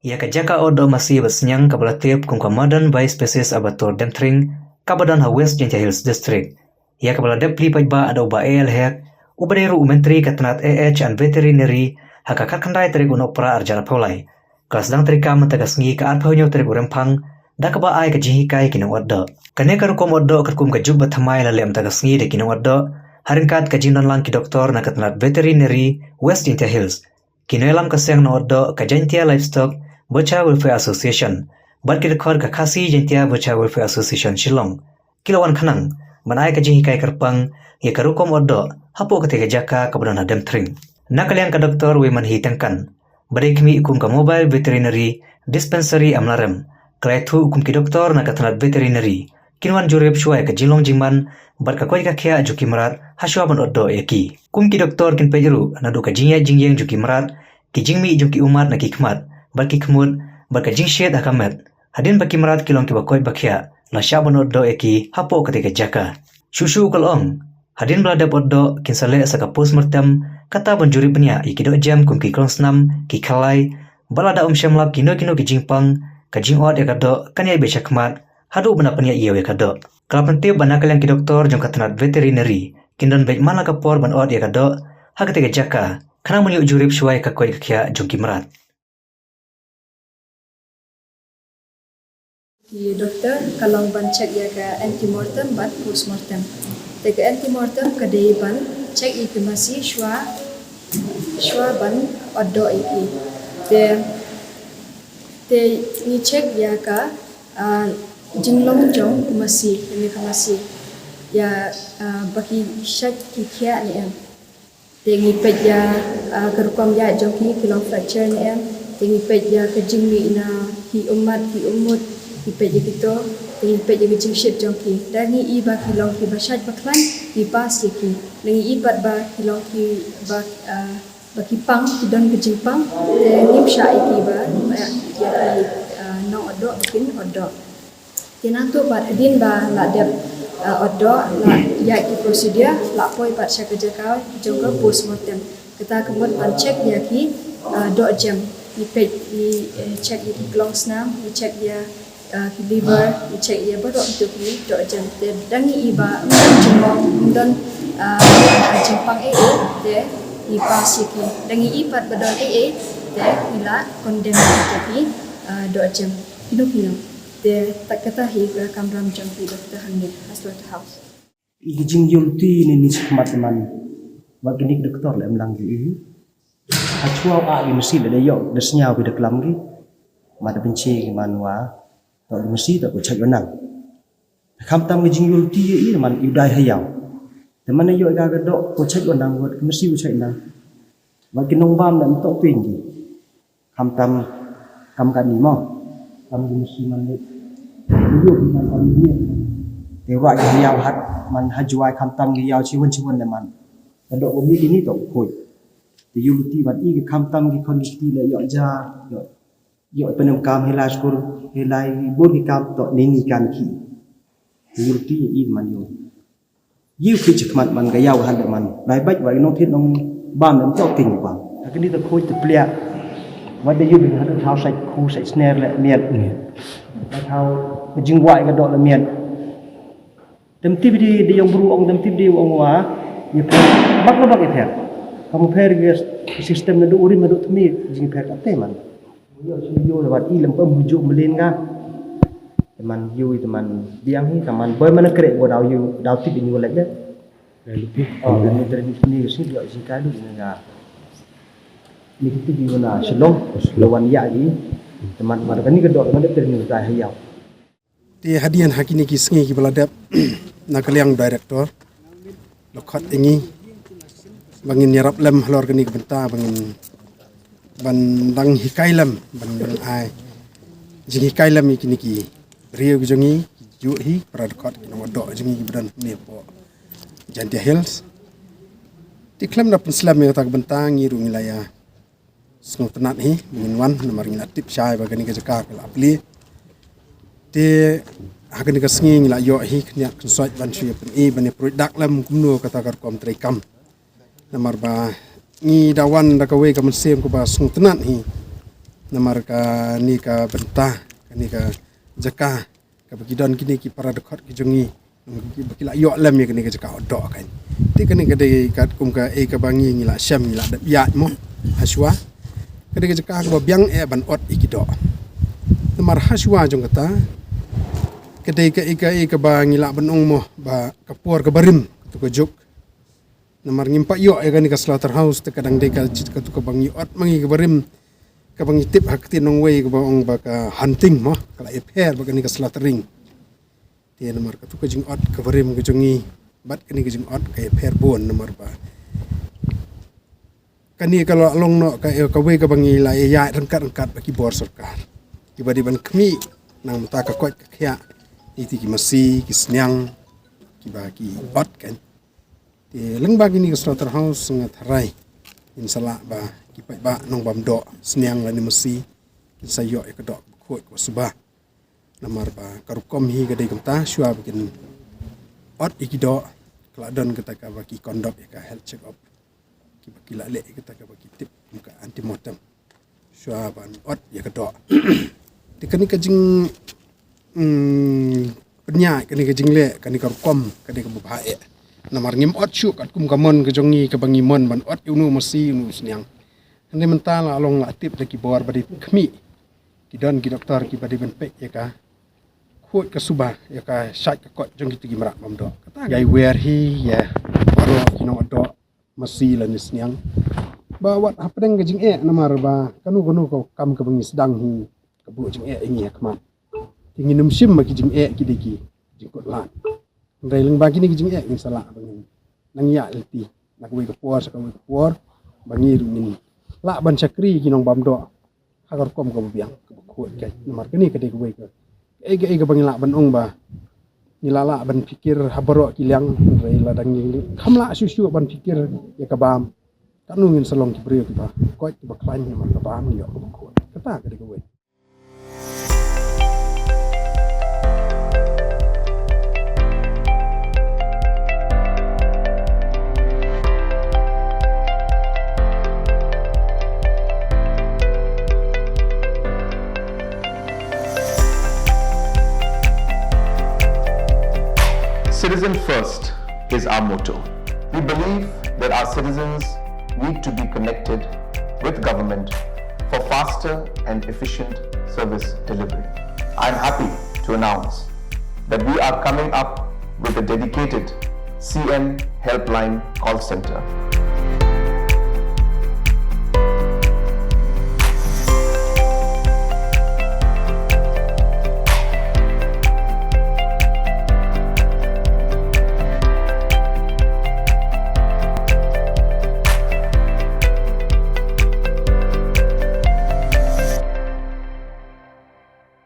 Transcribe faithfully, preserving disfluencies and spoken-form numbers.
Ïa ka jaka ot doh masi bad sniang kaba la tip kum ka Modern Biospecies Abattoir Demthring, kaba don ha West Jaintia Hills District, ïa kaba la dep plie paidbah da u Bah A L Hek, uba dei ruh u Myntri ka tnat A H and Veterinary, ha ka khatkhyndai tarik u Nohprah arhajar arphew lai, ka la sdang treikam mynta ka sngi ka arphew hynñiew tarik u Rymphang, da kaba ai ka jinghikai ki nong ot doh. Kane ka rukom ot doh katkum ka juk ba thymmai la leh mynta ka sngi da ki nong ot doh, ha ryngkat ka jingdon lang ki doktor na ka tnat Veterinary West Jaintia Hills, ki nongïalam ka seng nong ot doh ka Jaintia Livestock Butcher Welfare Association, bad ki dkhot ka Khasi Jaintia Butcher Welfare Association Shillong, ki la wan khnang ban ai ka jinghikai kyrpang ïa ka rukom ot doh hapoh katei ka jaka kaba don ha Demthring. Na ka liang ka Doktor Weimanhi Tyngkan, ba dei khmih kum ka Mobile Veterinary Dispensary Amlarem, ka la ïathuh kum ki doktor na ka tnat Veterinary kin wan jurip shuwa ïa ka jinglong jingman bad ka koit ka khiah jong ki mrad ha shuwa ban ot doh ïa ki. Kum ki doktor kin peit ruh naduh ka jingïaid jingïeng jong ki mrad, ki jingmih jong ki ummat na ki khmat bad ki khmut, bad ka jingshit ha ka met, hadien ba ki mrad ki long kiba koit ba khiah, la shah ban ot doh ïa ki hapoh katei ka jaka. Shuh shuh u la ong, hadien ba la dep ot doh kin sa leh sa ka postmortem, kata ban jurip bniah ïa ki dohjem kum ki klongsnam, ki khalai, bad lada ym shem lap kino kino ki jingpang, ka jingot ïa ka doh kan ïaid beit shakhmat haduh ban da pynïaid ïew ïa ka doh. Ka la pyntip ba na ka liang ki doktor jong ka tnat Veterinary kin don beit man la ka por ban ot ïa ka doh ha katei ka jaka, khnang ban ïoh jurip shuwa ïa ka koit ka khiah jong ki mrad. Ki doktor ka long ban check ïa ka antemortem bad postmortem. Te ka antemortem ka dei ban check ïa ki masi shuwa, shuwa ban ot doh ïa ki. Te, te ngi check ïa ka, ah, jinglong jong ki masi, ïa ka masi, ïa, ah, ba ki shait ki khiah ne em. Te ngi peit ïa, ah, ka rukom ïaid jong ki, ki long fracture ne em. Te ngi peit ïa ka jingmih na ki ummat, ki ummut, ngi peit ïa kito. Te ngi peit ïa ka jingshit jong ki. Da ngi i ba ki long kiba shait ba khlaiñ, ngi pass ïa ki. Da ngi i pat ba ki long kiba, ah, ba ki pang, ki don ka jingpang, te ngim shah ïa ki ba, ïa, ïa ki, ah, nong ot doh ba kin ot doh. Te nangta pat hadien ba la dep, ah, ot doh, la ïaid ki procedure, la poi pat sha ka jaka jong ka postmortem. Kata ka mut ban check ïa ki, ah, dohjem, ngi peit, ngi, eh, check ïa ki klongsnam, ngi check ïa, ah, ki liver, ngi check ïa baroh kito ki dohjem. Te da ngi i ba ym don jingmong, ym don, ah, jingpang ei ei, te ngi pass ïa ki. Da ngi i pat ba don ei ei, te ngi la condemn ïa kito ki, ah, dohjem. Kino kino. Te ta kata hi ka kamram jong ki doktor hangne ha slaughterhouse. I ki jingïohi ne ni shakhmat man. Wat kine ki doktor leh em lang ki i. Ha chuwa ah ki masi leh da ïoh da sñiaw ki da klam ki. Ma da pynche ki man wa. To ki masi to ko chait wa nang. Khamtam ki jingïohi i man i dai ha ïaw. Te man ïoh ka ka doh ko chait wa nang wat ki masi ko chait nang. Wat ki nongbam da to pynki. Khamtam kam kani mo. Kam ki masi man leh. Ïoh ki man kam ni. Te ruh ki ïaw hat man ha juwai khamtam ki ïaw chiwon chiwon leh man. Ka doh ko mi kini to khoi. Te ïoh luti ban i ki khamtam ki khon ki kti leh ïoh ja, ïoh, ïoh penem kam hi lai skur, hi lai bor ki kam to ni ni kan ki. Te ïoh luti i man ïoh. Ïoh ki chikmat man ka ïaw han de man. Lai bait wa i nong thit nong bam de to ting bam. Ha kini te khoi te pliak. Wa de ïoh bi han thaw sai khu sai sner leh miat. Ba thaw ka jingwai ka doh leh miat. Tem tip di, di ong bru ong tem tip di ong wa. Ïa pher. Bak la bak ïa pher. Kamu pher ïa system na du urim na du tmi jingpher ka te man. Ïoh shi ïoh lewat i lem pem hujuk melin ka. Teman ïoh teman biang hi teman boy mana krek bo daw ïoh daw tip ïoh lek de. Lalu pi. Oh, ni dari ni sini ke sini ïoh sini kalu ni ka. Ni kita di mana Shillong, lawan ïa i. Teman teman kan ni kedok teman dari ni ka hayau. Te hadien ha kine ki sngi kiba la dep na ka liang director la khot ïa ngi ba ngin ïarap lem halor kane ka bynta ba ngin ban dang hikai lem ban dang ai jinghikai lem ïa kine ki riew ki jong ngi ki juh hi para dkhot ki nongdoh jong ngi kiba don ne hapoh Jaintia Hills. Te khlem da pynslem ïa kata ka bynta ngi ruh ngi la ïa sngewtynnat hi ba ngin wan namar ngi la tip shai ba kane ka jaka ka la plie. Te ha kane ka sngi ngi la ïoh hi khyndiat khynsoit ban shu ïa pyni ban ïa pruid dak lem kumno kata ka rukom treikam. Namar ba ngi da wan da kawei ka mynsiem kaba sngewtynnat hi. Namar kane ka bynta, kane ka jaka kaba ki don kine ki para dkhot ki jong ngi, ki ba ki la ïoh lem ïa kane ka jaka ot doh kan. Te kane ka dei katkum kaei kaba ngi, ngi la shem, ngi la dep ïaid mo hashwa. Ka dei ka jaka kaba biang eh ban ot ïa ki doh. Namar hashwa jong kata ka dei kaei kaei kaba ngi lah ban ong mo ba ka por kaba rim, katu ka juk. Namar ngim pat ïoh ïa kane ka slaughterhouse, te ka dang dei ka jit katu kaba ngi ot ma ngi kaba rim, kaba ngi tip ha ka ktien nongwei kaba ong ba ka hunting mo, ka la ïapher bad kane ka slaughtering. Te namar katu ka jingot kaba rim ka jong ngi bad kane ka jingot ka ïapher bun, namar ba kane ka la long noh ka, kawei kaba ngi la ïaid ryngkat ryngkat bad ki bor sorkar kiba dei ban khmih nang mynta ka koit ka khiah ïa ki masi, ki sniang kiba ki ot kan. Te lyngba kine ki slaughterhouse nga tharai ngin sa lah ba ki paidbah nongbam doh sniang lane masi kin sa ïoh ïa ka doh kaba khuid kaba suba. Namar ba ka rukom hi ka dei kumta, shuwa ba kin ot ïa ki doh ka la don kata kaba ki conduct ïa ka health check up, kiba ki la leh ïa kata kaba ki tip kum ka antemortem shuwa ban ot ïa ka doh. Te kane ka jing, mm, pynïaid, kane ka jingleh, kane ka rukom ka dei kaba bha eh. Namar ngim ot shuh katkum ka mon ka jong ngi kaba ngi mon ban ot ïa uno u masi, uno u sniang. Hynrei mynta la long la tip da ki bor ba dei khmih, ki don ki doktor kiba dei ban peit ïa ka khuid ka suba, ïa ka shait ka koit jong kito ki mrad bam doh. Kata ka dei wer hi ïa baroh ki nong ot doh masi lane sniang ba wat hapdeng ka jingeh, namar ba kano kano ka kam kaba ngi sdang hi ka buh jingeh ïa ngi ha khmat. Te ngin ym shim ba ki jingeh ki dei ki jingkut lad. Hynrei lyngba kine ki jingeh ngin sa lah ba ngin nang ïaid lynti na kawei ka por sha kawei ka por, ba ngi ruh ngin lah ban shakri ki nongbam doh ha ka rukom kaba biang kaba khuid. Namar kane ka dei kawei ka, kaei kaei kaba ngi lah ban ong ba ngi la lah ban pyrkhat ha baroh ki liang, hynrei lada ngi kham lah shuh shuh ban pyrkhat ïa ka bam, katno ngin sa long ki briew kiba koit kiba khlaiñ namar ka bam ngi ïoh kaba khuid. Kata ka dei kawei. Citizen first is our motto. We believe that our citizens need to be connected with government for faster and efficient service delivery. I'm happy to announce that we are coming up with a dedicated C M Helpline call center.